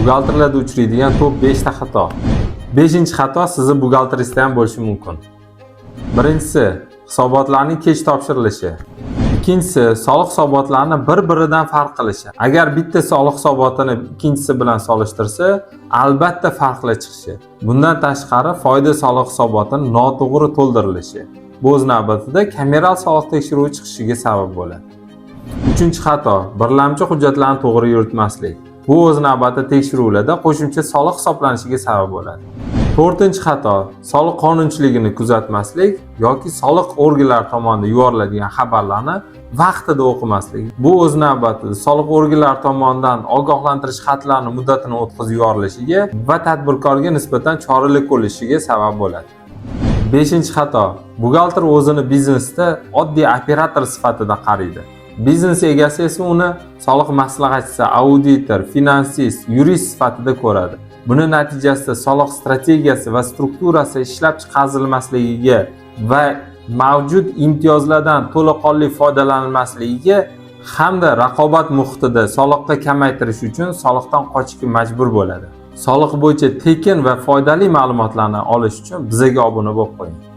Buxgalterlarda uchraydigan top 5 ta xato. 5-xato sizni buxgalteringizda ham bo'lishi mumkin. Birinchisi, hisobotlarning kech topshirilishi. Ikkinchisi, soliq hisobotlarini bir-biridan farq qilishi. Agar bitta soliq hisobotini ikkinchisi bilan solishtirsa, albatta farqli chiqishi. Bundan tashqari, foyda soliq hisobotini noto'g'ri to'ldirilishi. Bu o'z navbatida kameral soliq tekshiruvi chiqishiga sabab bo'ladi. Uchinchi xato, birlamchi hujjatlarni to'g'ri yuritmaslik. Bu o'z navbatida tekshiruvlarda qo'shimcha soliq hisoblanishiga sabab bo'ladi. To'rtinchi xato, soliq qonunchiligini kuzatmaslik yoki soliq organlari tomonidan yuboriladigan xabarlarni vaqtida o'qimaslik. Bu o'z navbatida soliq organlari tomonidan ogohlantirish xatlarini muddatini o'tkazib yuborilishiga va tadbirkorga nisbatan choralar ko'rilishiga sabab bo'ladi. Beshinchi xato, buxgalter o'zini biznesda oddiy operator sifatida qaraydi. Biznes egasi esa uni soliq maslahatchisi, auditor, finansist, yurist sifatida ko'radi. Buni natijasida soliq strategiyasi va strukturasi ishlab chiqarilmasligiga va mavjud imtiyozlardan to'laqonli foydalanilmasligiga hamda raqobat muhitida soliqqa kamaytirish uchun soliqdan qochishga majbur bo'ladi. Soliq bo'yicha tekin va foydali ma'lumotlarni olish uchun bizaga obuna bo'lib qo'ying.